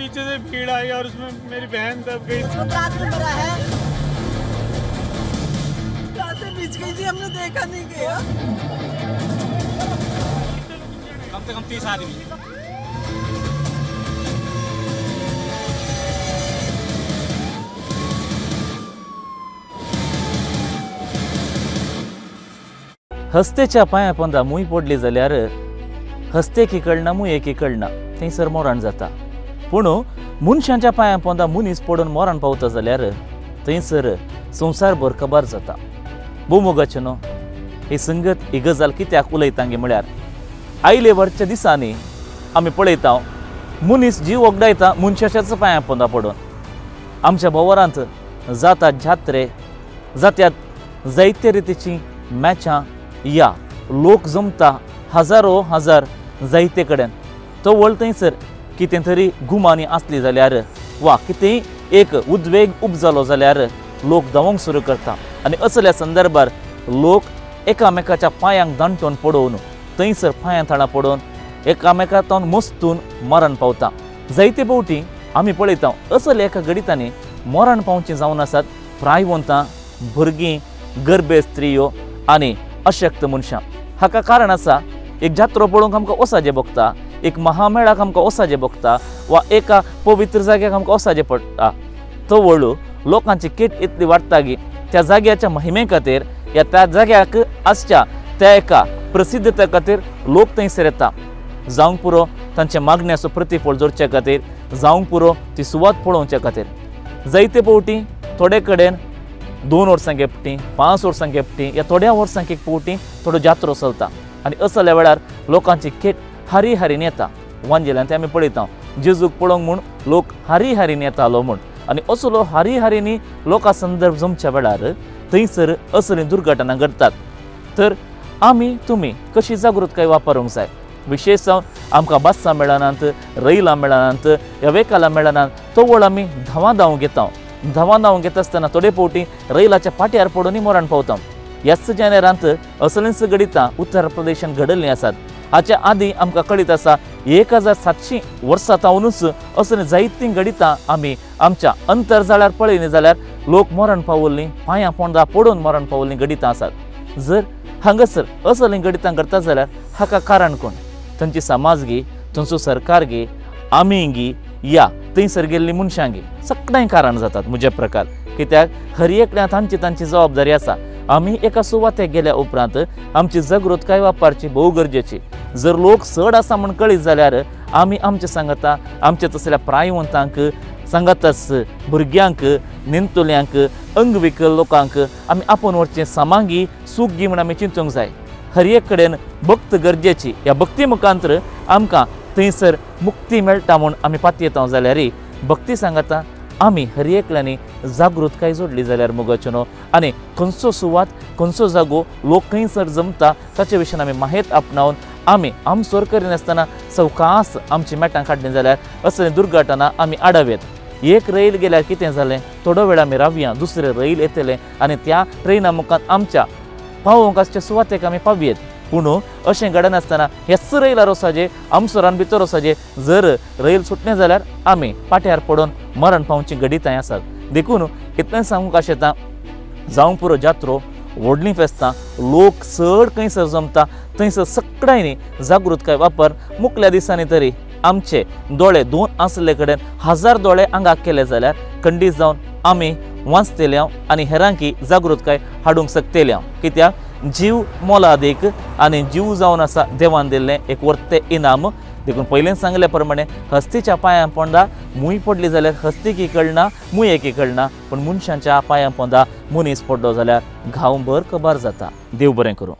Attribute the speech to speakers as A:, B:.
A: पीछे से भीड़ आई और उसमें मेरी बहन दब गई।
B: है बीच गई थी, हमने देखा नहीं गया।
C: कम से कम 30 आदमी।
D: हस्तेच्या पांया पोंदा मूय पडली जाल्यार हस्तेकी कळना मुयेकी कळना, थंयसर मरण जाता. पूण मनशांच्या पांया पोंदा मनीस पडून मरण पावता जाल्यार थंयसर संवसारभर खबर जाता. भोवमोगाचें न्हू ही संगत ही गजाल कित्याक उलयतांगी म्हळ्यार आयले वरच्या दिसांनी आमी पळयता मनीस जीव वगडायता मनशाच्याच पांया पोंदा पडून. आमच्या भोंवरांत जातात जात्रे, जात्यात जायते रितीची मॅचां या लोक जमता हजारो हजार जायते कडेन. तो वळ थंयसर कितें तरी गुमानी आसली जाल्यार वा कितेंय एक उद्वेग उपजालो जाल्यार लोक धांवंक सुरू करता आनी असल्या संदर्भार लोक एकामेकाच्या पांयांक दांटून पडोवन थंयसर पांयां थळां पडोवन एकामेका तावन मस्तून मरण पावता. जायते फावटी आमी पळयता असल्या एका घडितांनी मरण पावचीं जावन आसात प्रायवंतां, भुरगीं, गर्भे स्त्रियो आनी अशक्त मनशां. हाका कारण आसा एक जात्रो पळोवंक आमकां वचपाचें भोगता, एक महामेळाक आमकां वचपाचें भोगता वा एका पवित्र जाग्याक आमकां वचपाचें पडटा. तो वळू लोकांची केट इतली वाडटा की त्या जाग्याच्या महिमे खातीर या त्या जाग्याक आसच्या त्या एका प्रसिद्धते खातीर लोक थंयसर येता. जावंक पुरो तांच्या मागण्याचो प्रतिफळ जोडचे खातीर, जावंक पुरो ती सुवात पळोवचे खातीर. जायते फावटी थोडे कडेन 2 वर्सांक एकटी, 5 वर्सांक एकटी या थोड्या वर्सांक एक फावटी थोडो जात्रो चलता आनी असल्या वेळार लोकांची खेट हारी हारीन येता. वांजेल्यान ते आमी पळयता जेजूक पळोवंक म्हूण लोक हारी हारीन येतालो म्हूण आनी असलो हारी हारीनी लोकां संदर्भ जमच्या वेळार थंयसर असलीं दुर्घटना घडटात. तर आमी तुमी कशी जागृतकाय वापरूंक जाय. विशेश जावन आमकां बसां मेळनात, रैलां मेळनात, ह्या वेकालां मेळनात, तो वळ आमी धांवा धांवूंक घेता. धांवा धांवूंक घेता आसतना थोडे फावटी रैलाच्या पाट्यार पडूनय मरण पावता. ह्याच जानेरांत असलींच घडितां उत्तर प्रदेशांत घडिल्लीं आसात. हाच्या आदीं आमकां कळीत आसा 1700 वर्सां तावनूच असलीं जायतीं घडितां आमी आमच्या अंतरजाळार पळयलीं जाल्यार लोक मरण पावल्लीं, पांयां पोंदा पडून मरण पावल्लीं घडितां आसात. जर हांगासर असलीं घडितां घडटा जाल्यार हाका कारण कोण? थंयची समाज गी, थंयचो सरकार गी, आमी गी या थंयसर गेल्लीं मनशां गी, सगळें कारण जातात म्हज्या प्रकार. कित्याक हर एकल्या तांची तांची जबाबदारी आसा. आमी एका सुवातेक गेल्या उपरांत आमची जागृतकाय वापरची भोव गरजेची. जर लोक चड आसा म्हूण कळीत जाल्यार आमी आमचे सांगता आमच्या तसल्या प्रायवंतांक सांगाताच भुरग्यांक, नेणटुल्यांक, अंगविकल लोकांक आमी आपोवन व्हरचें सामांगी सुखगी म्हूण आमी चिंतूंक जाय. हर एक कडेन भक्त गरजेची. ह्या भक्ती मुखांतर आमकां थंयसर मुक्ती मेळटा म्हूण आमी पातयेता जाल्यार भक्ती सांगता आमी हर एकल्यांनी जागृतकाय जोडली जाल्यार मोगाचें न्हू आनी खंयचो सुवात, खंयचो जागो लोक खंयसर जमता ताचे विशीं आमी माहेत आपणावन आमी आमसोर करिनासतना सवकास आमची मेटां काडली जाल्यार असली दुर्घटना आमी आडावयेत. एक रैल गेल्यार कितें जालें, थोडो वेळ आमी रावया, दुसरें रैल येतलें आनी त्या ट्रेना मुखार आमच्या पावोवंक आसच्या सुवातेक आमी पावयेत. पूण अशें घडनासतना ह्याच रैलार वचपाचें, आमसोरान भितर वचपाचें, जर रैल सुटलें जाल्यार आमी पाट्यार पडून मरण पावचीं घडितां आसात. देखून इतलें सांगूंक आशेता जावंक पुरो जात्रो, व्हडलीं फेस्तां, लोक चड खंयसर जमता थंयसर सगळ्यांनी जागृतकाय वापर. मुखल्या दिसांनी तरी आमचे दोळे 2 आसले कडेन 1000 दोळे आंगाक केले जाल्यार खंडीत जावन आमी वांचतले आनी हेरांकी जागृतकाय हाडूंक शकतले. कित्याक जीव मोलादीक आनी जीव जावन आसा देवान दिल्लें एक वर्ते इनाम. देखून पयलींच सांगले प्रमाणे हस्तीच्या पांयां पोंदा मूय पडली जाल्यार हस्तीकी कळना, मुयेकी कळना, पूण मनशांच्या पांयां पोंदा मनीस पडलो जाल्यार घांवभर कबार जाता. देव बरें करूं.